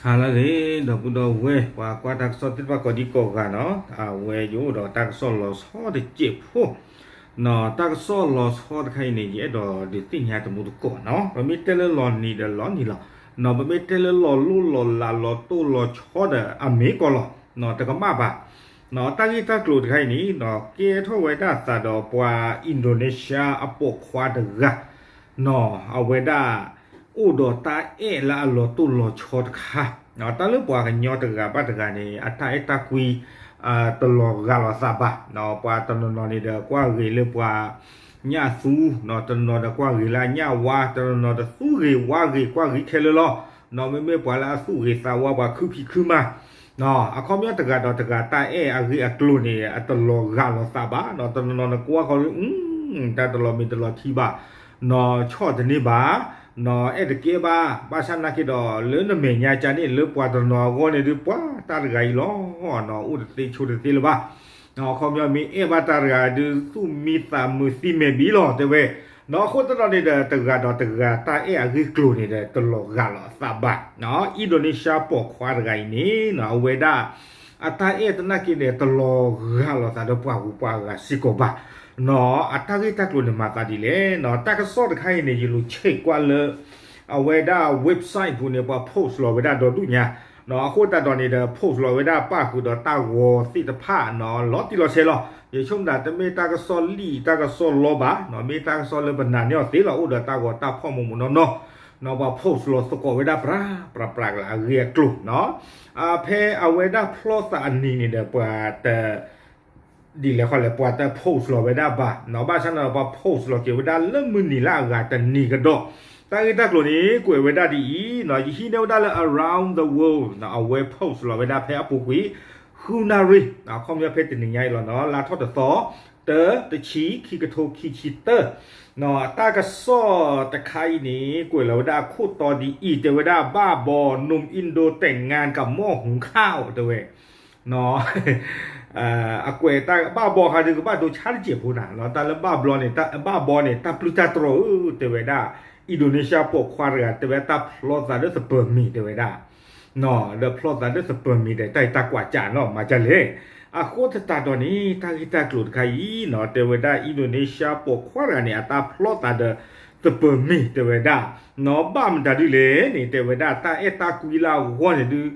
ဟါလၢအဂ့ၤ ဒီပုၢ်ဒီဝဲၢ် ပှၤကွၢ်တၢ်ကစီၣ်သ့ၣ်တဖၣ်ကိးဒံကိးဂၤနီၤ, အဝဲယအိၣ်ဒီးတၢ်ကစီၣ်လီၤဆီတစဲးဖိ, နီၤ တၢ်ကစီၣ်လီၤဆီတခါအံၤန့ၣ် ယအဲၣ်ဒိးဒုးသ့ၣ်ညါတမူတကိးနီၤ, ပမ့ၢ်တဲလၢလီၤနံၤဒီးလီၤနံၤလီၤ, နီၤ ပမ့ၢ်တဲလၢလီၤလိၣ်လီၤလးလီၤတိၢ်လီၤဆီဒီးအမ့ၢ်ကီးလီၤ, နီၤ တကမၣ်ဘၣ်, နီၤ တၢ်ဂ့ၢ်တၢ်ကျိၤတခါအံၤန့ၣ် နီၤ ကဲထီၣ်ဝဲဒၣ်သးဒီးပှၤ Indonesia အပိာ်ခွါတဂၤ နီၤ အဝဲဒၣ် အိၣ်ဒီးတၢ်အဲၣ်လၢအလီၤတိၢ်လီၤဆီတခါ, နီၤ တၢ်လၢပှၤကညီတဂၤဘၣ်တဂၤန့ၣ် အတၢ်အဲၣ်တၢ်ကွံ တလီၤဂာ်လိာ်သးဘၣ်, နီၤ ပှၤတနီၤနီၤန့ၣ်ဒီးကွၢ်ဂ့ၤလၢပှၤညၣ်သူ, နီၤ တနီၤနီၤဒီးကွၢ်ဂ့ၤလၢအညၣ်ဝါ, တနီၤနီၤဒီးသူၣ်ဂ့ၤဝါဂ့ၤ ကွၢ်ဂ့ၤခဲလၢာ်လီၤ, နီၤ မ့မ့ၢ်ပှၤလၢအသူၣ်ဂ့ၤသးဝါ ပှၤခုဖံးခုမၤ နီၤ အခီပညီတဂၤဒီးတဂၤတၢ်အဲၣ်အဂ့ၢ်အကျိၤန့ၣ် အတလီၤဂာ်လိာ်သးဘၣ်, နီၤ တနီၤနီၤနကွၢ်ဃီၤလၢ တၢ်တလီၤမ့ၢ်တလီၤထံဘၣ်, နီၤ ဆီၣ်တန့ၢ်ဘၣ်, နီၤ အဲၣ်တကဲဘၣ်, ဘၣ်ဆၣ်နာ်က့ဒီး လၢနမဲာ်ညါကၢန့ၣ် လၢပှၤတနီၤအဂီၢ်န့ၣ်ဒုး ပှၤတၢ်တဂၤအံၤလီၤ, နီၤ အိၣ်တသ့ဆိးတသ့လၢၤဘၣ်, နီၤ အခီပညီမ့ၢ်အဲၣ်ဘၣ်တၢ်တဂၤဒုး သူၣ်မံသးမုာ်သံမဲာ်ဘံလီၤ တဲဝဲ, နီၤ အဃိသတးဒီးန့ၣ်ဒီး တဂၤဒီးတဂၤတၢ်အဲၣ်အဂ့ၢ်ကျိၤန့ၣ်ဒီး တလီၤဂာ်လိာ်အသးဘၣ်, နီၤ Indonesia ပိာ်ခွါတဂၤအံၤန့ၣ် နီၤ အဝဲဒၣ် အတၢ်အဲၣ်သနာ်က့န့ၣ် တလီၤဂာ်လိာ်သးဒီးပှၤဂုၤပှၤဂၤစ့ၢ်ကီးဘၣ်, နီၤ အတၢ်ဂ့ၢ်တၢ်ကျိၤန့ၣ်မၤသးဒ်လဲၣ်, နီၤ တၢ်ကစီၣ်တခါအံၤန့ၣ် ယလူၤဆဲးကွၢ်လၢ အဝဲဒၣ် website ပူၤန့ၣ် ပှၤ post လီၤဝဲဒၣ်ဒီဒူၣ်ညါ, နီၤ အဃိသတးဒီးန့ၣ်ဒီး post လီၤဝဲဒၣ်ပၣ်ဃုာ်ဒီးတၢ်ဂီၤသ့ၣ်တဖၣ် နီၤ လီၤတံၢ်လီၤဆဲးလီၤ, ယဆိကမိၣ်တၢ် တမ့ၢ်တၢ်ကစီၣ်လံာ်တၢ်ကစီၣ်လီဘၣ်, နီၤ မ့ၢ်တၢ်ကစီၣ်လၢပနာ်န့ၢ်အီၤသ့လီၤ, အိၣ်ဒီးတၢ်ဂီၤတၢ်ဖီၣ်မူးမူးနီၢ်နီၢ်, နီၤ ပှၤ post လီၤသကိးဝဲဒၣ်ပြးပြးပြးကလၢအဂ့ၢ်အကျိၤ, နီၤ ဖဲအဝဲဒၣ်ဖျီသးအနံၤန့ၣ်ဒီး ပှၤတ ဒ်လဲၣ်ဃီလဲၣ် ပှၤတ post လီၤဝဲဒၣ်ဘၣ်, နီၤ ဘၣ်ဆၣ်န့ၣ်ဒီး ပှၤ post လီၤက့ၤဝဲဒၣ်လၢမုၢ်နံၤလၢအဂၤတနံၤကဒီး, တၢ်ဂ့ၢ်တၢ်ကျိၤန့ၣ် ကွဲးဝဲဒၣ်ဒ်အံၤ, နီၤ ယဟံးန့ၢ်ဝဲဒၣ်လၢ Around the World နီၤ အဝဲ post လီၤဝဲဒၣ်ဖဲအပူၤကွံာ် ဃုနၣ်ရံၣ်, အခီပညီဖဲတနံၤညါအံၤလီၤ, နီၤ လါထီၣ်တသီ တၢ တဆံ ခံကထိခံဆံတၢ, နီၤ တၢ်ကစီၣ်တခါအံၤန့ၣ် ကွဲးလီၤဝဲဒၣ်အခိၣ်တီဒ်အံၤ, တဲဝဲဒၣ် ဘၣ်ဘီ หนุ่มอินโดแต่งงานกับหม้อหุงข้าว တဲဝဲ နီၤ အကွဲးတၢ်ဘၣ်ဘီခါဒုးကဘၣ်ဒိဆါတစဲးဖိနၤ, နီၤ တၢ်လၢဘၣ်ဘီန့ၣ် ဘၣ်ဘီန့ၣ် တၢ်ပျုၢ်တၢ်တြီၤဧၢ တဲဝဲဒၣ်, Indonesia ပိာ်ခွါတဂၤ တဲဝဲတၢ်ဖျီသးလၢသပၢၤမံၤ တဲဝဲဒၣ်, နီၤ ဒီးဖျီသးလၢသပၢၤမံၤဒီး တၢ်အံၤတၢ်ကွၢ်ကၢ်နီၤ မၤကၢ်လဲၣ်, အဃိသတးဒီးန့ၣ် တၢ်ဂ့ၢ်တၢ်ကျိၤတခါအံၤ နီၤ တဲဝဲဒၣ် Indonesia ပိာ်ခွါတဂၤန့ၣ် အတၢ်ဖျီသးဒီးသပၢၤမံၤ တဲဝဲဒၣ်, နီၤ ဘၣ်မတၤဒုလဲၣ်န့ၣ် တဲဝဲဒၣ် တၢ်အဲၣ်တၢ်ကွံလၢအဂီၢ်န့ၣ်ဒုး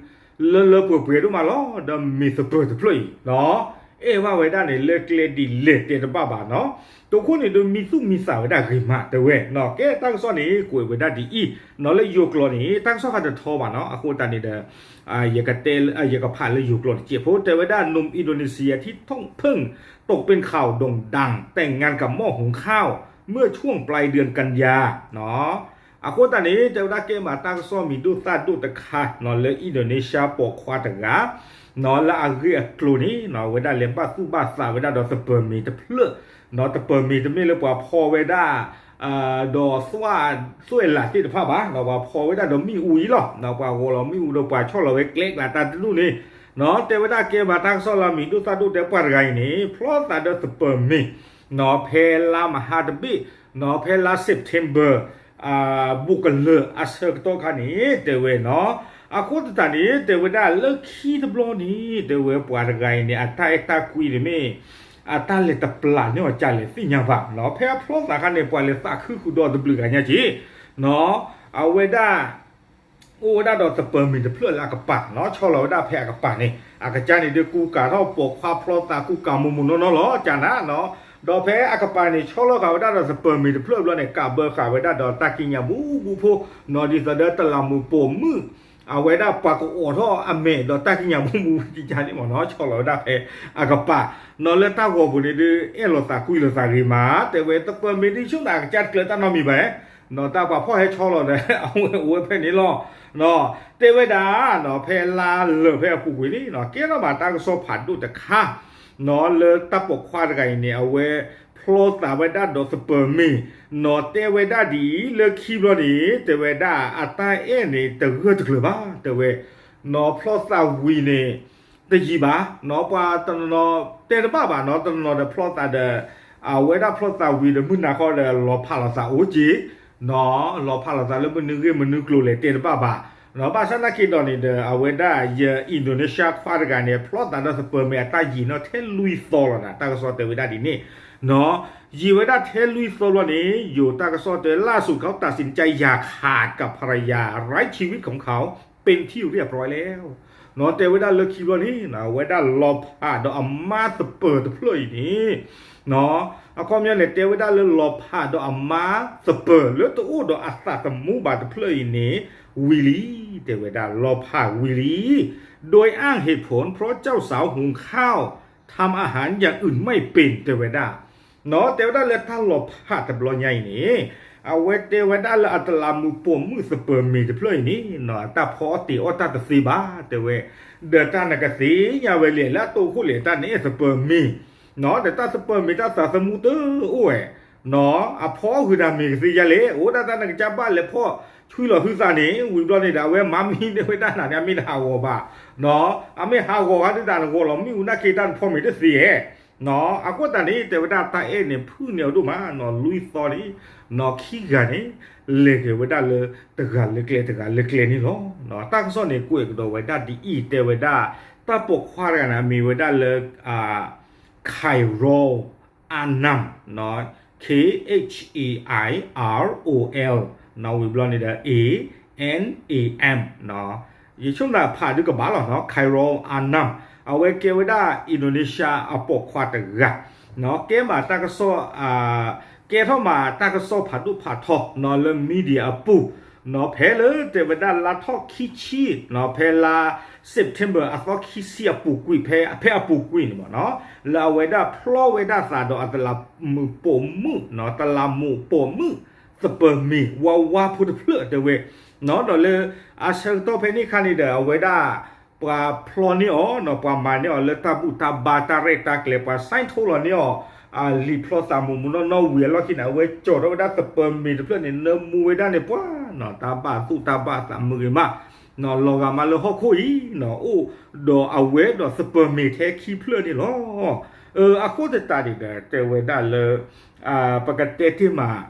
လၢလၢပှဲၤပှဲၤဒိၣ်မးလီၤ, ဒီးမ့ၢ်သပၢၤတဖျၢၣ်အံၤ နီၤ အဲၣ်ဘၣ်ဝဲဒၣ်န့ၣ် လၢကျဲဒ်လဲၣ်တဲတဘၣ်ဘၣ်နီၤ, တိခိၣ်န့ၣ်ဒုးမံသူၣ်မံသးဝဲဒၣ်ဂ့ၤမး တဲဝဲ, နီၤ ကဲတၢ်ကစီၣ်န့ၣ် ကွဲးဝဲဒၣ်ဒ်အံၤ, နီၤ လၢယိၤကျိာ်န့ၣ် တၢ်ကစီၣ်ဃးတထီဘၣ်နီၤ, အဃိသတးန့ၣ်ဒီး ယကတဲ ယကဖးလၢယိၤကျိာ်တစဲးဖိ တဲဝဲဒၣ် หนุ่มอินโดนีเซียที่เพิ่งตกเป็นข่าวโด่งดังแต่งงานกับหม้อหุงข้าวเมื่อช่วงปลายเดือนกันยา နီၤ အဃိသတးန့ၣ် တဲဝဲဒၣ်ကဲမးတၢ်ကစီၣ်မံၤဒိၣ်သၣ်ဒိၣ်တခါ နီၤ လၢ Indonesia ပိာ်ခွါတဂၤ နီၤ လၢအဂ့ၢ်အကျိၤန့ၣ် နီၤ အဝဲဒၣ်လဲၤဘၣ်သူၣ်ဘၣ်သးဝဲဒၣ်ဒီးသပၢၤမံၤတဖျၢၣ်, နီၤ သပၢၤမံၤတမ့ၢ်လၢပှၤဖီဝဲဒၣ် ဒီးသွဲၣ်လးသ့ၣ်တဖၣ်ဘၣ်, နီၤ ပှၤဖီဝဲဒၣ်ဒီးမ့ၣ်အူအံၤလီၤ, နီၤ ပှၤဂီၤလီၤမ့ၣ်အူဒီးပှၤဆီၣ်လီၤဝဲကျဲကျါတၢ်တဒူၣ်န့ၣ်, နီၤ တဲဝဲဒၣ်ကဲမးတၢ်ကစီၣ်လၢမံၤဒိၣ်သၣ်ဒိၣ်တဲပှၤတဂၤအံၤန့ၣ် ဖျီသးဒီးသပၢၤမံၤ နီၤ ဖဲလါမဟါတဘ့ၣ်, နီၤ ဖဲလါ September ဘူးကလၢာ်အဆၢကတီၢ်ခါန့ၣ် တဲဝဲနီၤ, အဃိသတးန့ၣ် တဲဝဲဒၣ်လၢခံတဘျီန့ၣ် တဲဝဲပှၤတဂၤအံၤန့ၣ် အတၢ်အဲၣ်တၢ်ကွံန့ၣ်မ့ၢ် အတၢ်လဲၤတပျၢ်န့ၢ်အီၤကလဲၣ်သ့ၣ်ညါဘၣ်, နီၤ ဖဲအဖျီသးခါန့ၣ် ပှၤလဲၤသးခုဃုာ်ဒီးတဘျုးဂၤညါက့ၤ, နီၤ အဝဲဒၣ် အိၣ်ဝဲဒၣ်ဒီးသပၢၤမံၤတဖျၢၣ်လၢအကပၤ, နီၤ ဆီၣ်လီၤဝဲဒၣ်ဖဲအကပၤန့ၣ် အကစၢ်န့ၣ်ဒုးကူကၤထီၣ်ပိာ်ခွါဖျီသးကူကၤမူးမူးနီၢ်နီၢ်လီၤ ကနၤ, နီၤ ဒီးဖဲအကပၤန့ၣ် ဆီၣ်လီၤဃာ်ဝဲဒၣ်ဒီးသပၢၤမံၤတဖျၢၣ်ဘျီန့ၣ် ကးဘၢဃာ်ဝဲဒၣ်ဒီးတၢ်ကံးညာ်ဘူးဘူးဖိ, နီၤ ဒ်သိးဒီးတလးမူးပိာ်မုၣ် အဝဲဒၣ်ပှၤကအိးထီၣ်အမဲာ်ဒီးတၢ်ကံးညာ်ဘူးဘူးကကန့ၣ်မ့ၢ်နီၤ ဆီၣ်လီၤဝဲဒၣ်ဖဲအကပၤ, နီၤ လၢတၢ်ဂီၤပူၤန့ၣ်ဒုး အဲၣ်လိာ်သးကွံလိာ်သးဂ့ၤမး, တဲဝဲသပၢၤမံၤဒုးဆိကမိၣ်အကစၢ်တကျၢၤတၢ်နီတမံၤဘၣ်, နီၤ တၢ်ပှၤဖီၣ်ဟဲဆီၣ်လီၤဒီး အဝဲအိၣ်ဝဲဖဲန့ၣ်လီၤ, နီၤ တဲဝဲဒၣ် နီၤ ဖဲလါလၢာ်ဖဲအပူၤကွံာ်န့ၣ် နီၤ ကဲထီၣ်ဘၣ်တၢ်ကစီၣ်ဖးဒိၣ်တခါ, နီၤ လၢတၢ်ပိာ်ခွါတဂၤအံၤန့ၣ် အဝဲဖျီသးဝဲဒၣ်ဒီးသပၢၤမံၤ, နီၤ တဲဝဲဒၣ်ဒ်အံၤ လၢခံဘျီန့ၣ် တဲဝဲဒၣ်အတၢ်အဲၣ်န့ၣ် တဂၢၢ်တကျၢၤဘၣ် တဲဝဲ, နီၤ ဖျီသးဝံၤန့ၣ် တယံာ်ဘၣ်, နီၤ ပှၤတနီၤနီၤ တဲတဘၣ်ဘၣ် နီၤ တနီၤနီၤဒီးဖျီသးဒီး အဝဲဒၣ်ဖျီသးဝံၤဒီးမုၢ်နၤခီဒီးလီၤဖးလိာ်သးအိၣ်က့ၤ, နီၤ လီၤဖးလိာ်သးလၢမနုၤဂ့ၢ်မနုၤကျိၤလဲၣ်တဲတဘၣ်ဘၣ်, ဘၣ်ဆၣ်သနာ်က့ဒီးန့ၣ်ဒီး အဝဲဒၣ်ယ Indonesia ခွါတဂၤန့ၣ် ဖျီသးဒီးသပၢၤမ့ၢ်အတၢ်ယံာ်နီၣ်ထဲလွံၢ်သီလီၤနၤ, တၢ်ကစီၣ်တဲဝဲဒၣ်ဒ်န့ၣ်, ယံာ်ဝဲဒၣ်ထဲလွံၢ်သီလီၤန့ၣ် ယိၤတၢ်ကစီၣ်တဲ ล่าสุดเขาตัดสินใจอย่าขาดกับภรรยา ไร้ชีวิตของเขาเป็นที่เรียบร้อยแล้ว တဲဝဲဒၣ်လၢခံဘျီန့ၣ် အဝဲဒၣ်လီၤဖးဒီးအမါသပၢၤတဖျၢၣ်အံၤန့ၣ် အခီပညီန့ၣ် တဲဝဲဒၣ်လၢလီၤဖးဒီးအမါသပၢၤလၢတအိၣ်ဒီးအသးသမူဘၣ်တဖျၢၣ်အံၤန့ၣ် ဝံၤလံ, တဲဝဲဒၣ်လီၤဖးဝံၤလံ, โดยอ้างเหตุผลเพราะเจ้าสาวหุงข้าวทำอาหารอย่างอื่นไม่เป็น တဲဝဲဒၣ် တဲဝဲဒၣ်လၢတၢ်လီၤဖးတဘျီညါအံၤန့ၣ် အဝဲတဲဝဲဒၣ်လၢအတလးမူးပိာ်မုၣ်သပၢၤမ့ၢ်တဖျၢၣ်အံၤန့ၣ် တၢ်ဖီအီၣ်တ့ၤအီၣ်တၢ်တသ့ဘၣ် တဲဝဲ, ဒီးတၢ်နကသ့ၣ်ညါဝဲလဲၣ်လၢအတိၢ်ခိၣ်လဲၣ် တၢ်နအဲၣ်သပၢၤမ့ၢ် ဒီးတၢ်သပၢၤမ့ၢ်တၢ်သးသမူတအိၣ်ဝဲ အဖီအီၣ်ဂုၤတၢ်မ့ၢ်ကသ့ၣ်ညါလဲၣ် အိၣ်ဒၣ်တၢ်နကစၢ်ဘၣ်လဲၤဖီၣ်ဆွံလီၤဟုသးန့ၣ် ဝံၤဘျီန့ၣ်ဒီး အဝဲမၤမံန့ၢ်ဝဲဒၣ်နၤန့ၣ် အမ့ၢ်တဟးဂီၤဘၣ်, အမ့ၢ်ဟးဂီၤဟးဒုးတၢ်နဂီၤလီၤ မ့ၣ်အူနၢ်ခ့တၢ်နဖီမ့ၢ်တသ့ဧဲ အဃိသတးန့ၣ် တဲဝဲဒၣ်တၢ်အဲၣ်န့ၣ် ဖုၣ်န့ၢ်အီၤဒိၣ်မး လွံၢ်သီန့ၣ် ခံဂၤန့ၣ် လဲၤက့ၤဝဲဒၣ်လၢ တဂၤလၢကျဲတဂၤလၢကျဲန့ၣ်လီၤ. တၢ်ကစီၣ်န့ၣ် ကွဲးကဒီးဝဲဒၣ်ဒ်အံၤ တဲဝဲဒၣ် တၢ်ပိာ်ခွါတဂၤန့ၣ် အမံၤဝဲဒၣ်လၢ Khairol Anam, K H A I R O L, ဝံၤဘျီန့ၣ်ဒီး A N A M, ယဆိကမိၣ်ဖးဒုးကဘၣ်လီၤ Khairol Anam, အဝဲကဲဝဲဒၣ် Indonesia အပိာ်ခွါတဂၤ, ကဲမးတၢ်ကစီၣ် ကဲထီၣ်မးတၢ်ကစီၣ်ဖးဒိၣ်ဖးထီလၢ media အပူၤ, ဖဲလၢတဲဝဲဒၣ်လါထီၣ်ခံဆံ, ဖဲလါ September အသီခံဆံအပူၤကွံာ် ဖဲအပူၤကွံာ်န့ၣ်မး, လၢအဝဲဒၣ်ဖျီဝဲဒၣ်သးဒီးအတလးမူးပိာ်မုၣ်, တလးမူးပိာ်မုၣ် သပၢၤမ့ၢ်ဝါဝါဖိတဖျၢၣ်တဲဝဲ, ဒီးလၢအဆၢကတီၢ်ဖဲန့ၣ်အခါန့ၣ်ဒီး အဝဲဒၣ် ပှၤဖျီန့ၢ်အီၤ, ပှၤမၤန့ၢ်အီၤလၢတၢ်ဘူၣ်တၢ်ဘါတၢ်ရဲၣ်တၢ်ကျဲၤ ပှၤ sign ထိလီၤန့ၢ်အီၤ, လံာ်ဖျီသးမူးမူးနီၢ်နီၢ်ဝံၤအလီၢ်ခံန့ၣ် အဝဲကၠီၤထီၣ်ဝဲဒၣ်သပၢၤမ့ၢ်တဖျၢၣ်န့ၣ် နၢမူဝဲဒၣ်န့ၣ်ပှၤ, တၢ်ဘၣ်သူၣ်တၢ်ဘၣ်သးမုာ်ဂ့ၤမး, လီၤဂာ်မးလၢဟီၣ်ခိၣ်အံၤ, အိၣ်ဒီးအဝဲဒီးသပၢၤမ့ၢ်ထဲခံဖျၢၣ်န့ၣ်လီၤ. အဃိသတးန့ၣ်ဒီး တဲဝဲဒၣ်လၢ ပကတဲတ့ၢ်မး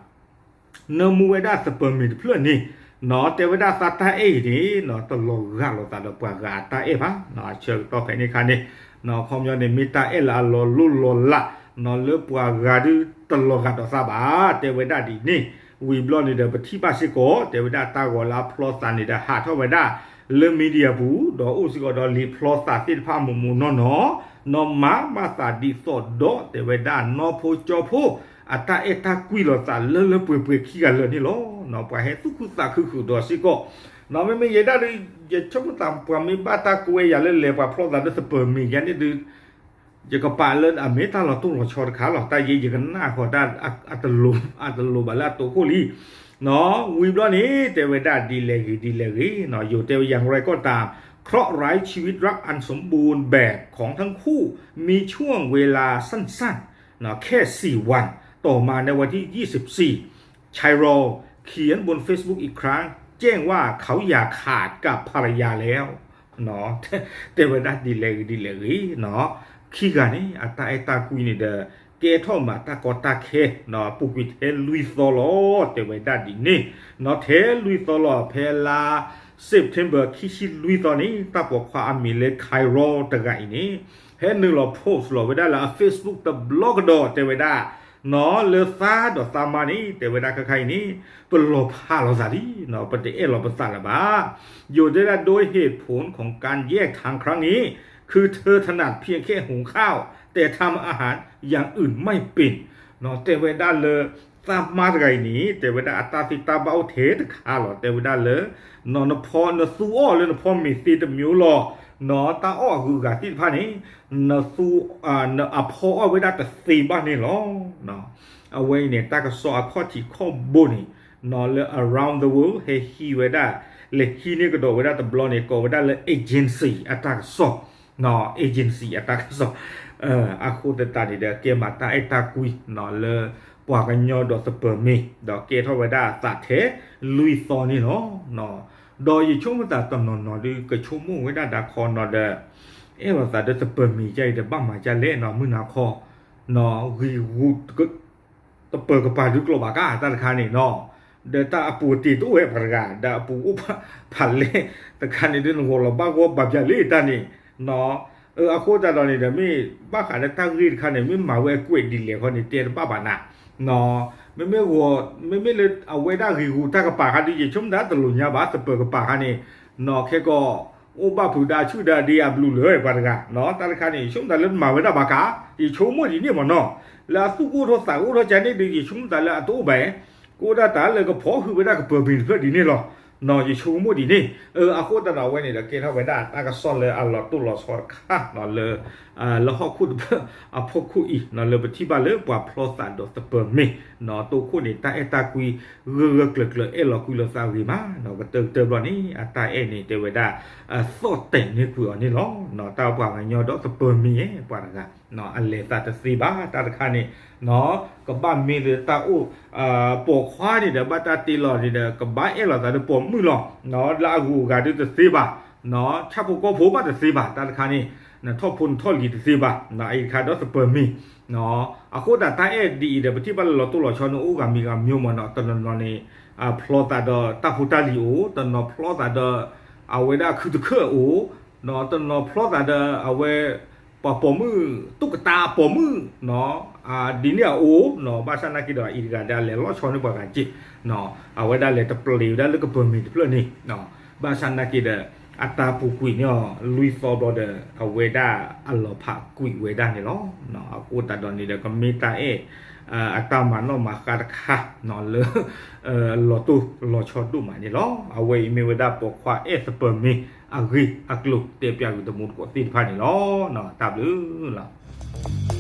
နၢမူဝဲဒၣ်သပၢၤမ့ၢ်တဖျၢၣ်န့ၣ်, တဲဝဲဒၣ်သးတၢ်အဲၣ်အံၤန့ၣ် တလီၤဂာ်လိာ်သးဒီးပှၤဂၤအတၢ်အဲၣ်ဘၣ်, အဆၢကတီၢ်ဖဲန့ၣ်အခါန့ၣ်, အခီပညီန့ၣ် မ့ၢ်တၢ်အဲၣ်လၢအလီၤလိၢ်လီၤလး, လၢပှၤဂၤဒုးတလီၤဂာ်ဒီးသးဘၣ်, တဲဝဲဒၣ်ဒ်န့ၣ်, ဝံၤဘျီန့ၣ်ဒီး ပထံၣ်ဘၣ်စ့ၢ်ကီး တဲဝဲဒၣ်တၢ်ဂီၤလၢအဖျီသးန့ၣ်ဒီး ဟးထီၣ်ဝဲဒၣ်လၢ media ပူၤ, ဒီးအိၣ်စ့ၢ်ကီးဒီးလံာ်ဖျီသးသ့ၣ်တဖၣ်မူးမူးနီၢ်နီၢ်, နီၢ်မၤမၤသးဒ်သိးဒီး တဲဝဲဒၣ်နီၢ်ဖိကၠီဖိ အတၢ်အဲၣ်တၢ်ကွံလိာ်သးလၢလၢပှဲၤပှဲၤခံဂၤလၢာ်န့ၣ်လီၤ. ပှၤဟဲသူၣ်ခုသးခုဃုာ်ဒီးစ့ၢ်ကီး, မ့မ့ၢ်ယဲဒၣ်ဒုး ယဆိကမိၣ်သးပှၤမ့ၢ်ဘၣ်တၢ်ကွဲယၤလၢလဲၤပှၤဖျီသးလၢသပၢၤမ့ၢ်ယၤန့ၣ်ဒုး ယကပာ်လၢအမ့ၢ်တၢ်လီၤတိၢ်လီၤဆီတခါလီၤ. တၢ်ယဲယကနၣ်ဃီတၢ် အတလိၤဘၣ်လၢအတိာ်ခိၣ်လံ. ဝံၤဘျီန့ၣ် တဲဝဲဒၣ်ဒ်လဲၣ်ဂ့ၤဒ်လဲၣ်ဂ့ၤ, ယိၤတဲဝဲ อย่างไรก็ตาม เคราะห์ร้ายชีวิตรักอันสมบูรณ์แบบของทั้งคู่ มีช่วงเวลาสั้นๆ แค่สี่วัน ต่อมาในวันที่ยี่สิบสี่ ชายรอเขียนบน Facebook อีกครั้ง แจ้งว่าเขาอย่าขาดกับภรรยาแล้ว တဲဝဲဒၣ်ဒ်လဲၣ်ဂ့ၤဒ်လဲၣ်ဂ့ၤ, ခံဂၤန့ၣ် အတၢ်အဲၣ်တၢ်ကွံန့ၣ်ဒီး ကဲထီၣ်မးတၢ်ကီတၢ်ခဲ ပူၤကွံာ်ထဲလွံၢ်သီလီၤ တဲဝဲဒၣ်ဒ်န့ၣ်, ထဲလွံၢ်သီလီၤ ဖဲလါ September ခံဆံလွံၢ်သီန့ၣ် တၢ်ပိာ်ခွါအမံၤလၢ Khairol တဂၤအံၤန့ၣ် ဟဲနုာ်လီၤ post လီၤဝဲဒၣ်လၢအ Facebook တဘျီကဒီး တဲဝဲဒၣ် လၢသးဒီးသးမါန့ၣ် တဲဝဲဒၣ်ခဲခါအံၤန့ၣ် ပလီၤဖးလိာ်သးလံ, ပတအဲၣ်လီၤပသးလၢၤဘၣ်. ယိၤတဲဒၣ် โดยเหตุผลของการแยกทางครั้งนี้ คือเธอถนัดเพียงแค่หุงข้าว แต่ทำอาหารอย่างอื่นไม่เป็น တဲဝဲဒၣ်လၢ သးမါတဂၤအံၤန့ၣ် တဲဝဲဒၣ်အတၢ်သ့တၢ်ဘၣ်အိၣ်ထဲတခါလီၤ. တဲဝဲဒၣ်လၢ နဖီ နသူအီၣ်လၢနဖီမ့ၤသ့တမျိုးလီၤ, တၢ်အီၣ်အဂုၤအဂၤသ့ၣ်တဖၣ်န့ၣ် နသူ နအဖီအီၣ်ဝဲဒၣ်တသ့ဘၣ်န့ၣ်လီၤ. အဝဲအံၤန့ၣ် တၢ်ကစီၣ်အခီၣ်ထံးခီၣ်ဘိန့ၣ် လၢ around the world ဟဲဟံးဝဲဒၣ် လဲၤဟံးန့ၢ်ကဒီးဝဲဒၣ်တဘျီန့ၣ် ကိးဝဲဒၣ်လၢ agency အတၢ်ကစီၣ် agency အတၢ်ကစီၣ်, အဃိသတးန့ၣ်ဒီး ကဲမးတၢ်အဲၣ်တၢ်ကွံ လၢပှၤကညီဒီးသပၢၤမ့ၤ ဒီးကဲထီၣ်ဝဲဒၣ်သးထဲလွံၢ်သီန့ၣ်လီၤ. ဒီးယဆိကမိၣ်သးတနီၤနီၤဒုး ကဆိကမိၣ်ဝဲဒၣ်ဒၣ်ခီနီၤဒီး အဲၣ်လိာ်သးဒီးသပၢၤမ့ၤယါအံၤဒီး ဘၣ်မၤဒ်လဲၣ်နီၤ မုၢ်နၤခီ ဂံၢ်ဂူာ် တပၢၤကပၤဒုးကျိးဘၣ်ကါ တၢ်တခါန့ၣ်နီၤ, ဒီးတၢ်အပူၤတ့ၢ်တအိၣ်ဝဲပှၤတဂၤ ဒီးအပူၤအိၣ်ဖးလဲၣ်တခါန့ၣ် ဒ်နဂီၢ်လီၤဘၣ်ဂီၢ်ဘၣ်ပၠးလၢတၢ်န့ၣ် အဃိသတးဒီးန့ၣ်ဒီး မ့ၢ်ဘၣ်ဃးလၢတၢ်ဂ့ၢ်တခါန့ၣ် မ့ၢ်မၤဝဲအကွဲးဒ်လဲၣ်ခီန့ၣ် တဲတဘၣ်ဘၣ်နၤ မ့မ့ၢ်ဂီၢ် မ့မ့ၢ်လၢအဝဲဒၣ်ဂ့ၢ်ဂူာ်တၢ်ကပၤခါဒီး ယဆိကမိၣ်တၢ်တလိၣ်ညါဘၣ် သပၢၤကပၤခါန့ၣ် နီၢ်ခဲကီၢ် အိၣ်ဘၣ်ဖုးဒၣ်ဆူၣ်ဒၣ်ဒ့အဘျုးလၢပှၤတဂၤ တၢ်တခါန့ၣ် ယဆိကမိၣ်တၢ်လၢမၤဝဲဒၣ်ဘၣ်ကါ ယဆိကမိၣ်ဒ်န့ၣ်မ့ၢ်နီၤ လၢအသူၣ်ကအိၣ်ထီၣ်သးကအိၣ်ထီၣ်ကန့ၣ်ဒီး ယဆိကမိၣ်တၢ်လၢအတအိၣ်ဘၣ် ကအိၣ်ဒၣ်တၢ်လၢကဖီၣ်ဟုၣ်ဝဲဒၣ်ကပၢၤမ့ၢ်တဖျၢၣ်ဒ်န့ၣ်လီၤ. ယဆိကမိၣ်ဒ်န့ၣ် အဃိသတးဒီးအဝဲန့ၣ်ဒီး ကဲထီၣ်ဝဲဒၣ်တၢ်ကစီၣ်လၢအလီၤတိၢ်လီၤဆီတခါ လၢ လၢဟီၣ်ခိၣ်တဖျၢၣ်အဖီခိၣ်အံၤ လၢပထံၣ်ဘၣ်လၢပှၤဖျီသးဒီးသပၢၤမ့ၢ် တိခိၣ်န့ၣ် တၢ်အဲၣ်တၢ်ကွံ ဂၢၢ်ဂၢၢ်ကျၢၤကျၢၤအဲၣ်လီၤကွံလိာ်သးဂ့ၤမး ကတၢၢ်ကတၢၢ်ဘျီန့ၣ် အတၢ်အဲၣ်န့ၣ်တဲဝဲဒၣ် သီၣ်တဲာ်န့ၢ်ကွံာ်အီၤန့ၣ်လီၤ. တၢ်ပှၤကညီဒီးသပၢၤမ့ၢ်ပှၤတဂၤ အလဲၤသးတသ့ဘၣ် တၢ်တခါန့ၣ် ကဘၣ်မ့ၢ်လၢတၢ်အိၣ် ပိာ်ခွါန့ၣ်ဒီး ဘၣ်တၢ်တ့လီၤန့ၣ်ဒီး ကဘၣ်အဲၣ်လီၤသးဒီးပိာ်မုၣ်လီၤ. လၢအဂုၤအဂၤဒုးတသ့ဘၣ် ဆၣ်ဖိကီၢ်ဖိဘၣ်တသ့ဘၣ် တၢ်တခါန့ၣ် နထီၣ်ဖိနထီၣ်လံၤတသ့ဘၣ် အအံၤတခါဒီးသပၢၤမ့ၢ် အဃိသတးတၢ်အဲၣ်ဒ်အံၤဒီး ပထံၣ်ဘၣ်လၢလီၤတိၢ်လီၤဆီန့ၣ် အိၣ်ဂၤမံၤဂၤမံၤမ့ၢ်နီၤ တနီၤနီၤန့ၣ် ဖျီသးဒီးတၢ်ဖိတၢ်လံၤအိၣ် တနီၤဖျီသးဒီး အဝဲဒၣ်ခုတခၢၣ်အအိၣ် တနီၤဖျီသးဒီးအဝဲ ပှၤပိာ်မုၣ် တူၣ်ကတၢအပိာ်မုၣ် ဒ်န့ၣ်အအိၣ် ဘၣ်ဆၣ်နာ်က့ဒီးအအံၤတဂၤဒီးအလဲၤလီၤဆီန့ၢ်ပှၤဂၤက့ၢ် အဝဲဒၣ်လဲၤတပျ့ၤဝဲဒၣ်လၢကပၢၤမ့ၢ်တဖျၢၣ်န့ၣ် ဘၣ်ဆၣ်နာ်က့ဒီး အတၢ်ပူၤကွံာ်န့ၢ်အီၤလွံၢ်သီဘျီဒီး အဝဲဒၣ်အလီၤဖးကွံာ်ဝဲဒၣ်န့ၣ်လီၤ. အဃိသတးဒီးန့ၣ်ဒီး ကမ့ၢ်တၢ်အဲၣ် အတၢ်မၤနီၣ်မၤဃါတခါ လၢ လီၤတိၢ်လီၤဆီဒိၣ်မးန့ၣ်လီၤ. အဝဲအံၤမ့ၢ်ဝဲဒၣ်ပိာ်ခွါအဲၣ်သပၢၤမ့ၢ်အဂ့ၢ်အကျိၤတဲပၠးဂ့ၤတမူတကိးသ့ၣ်တဖၣ်န့ၣ်လီၤ. တၢ်ဘျုးလီၤ.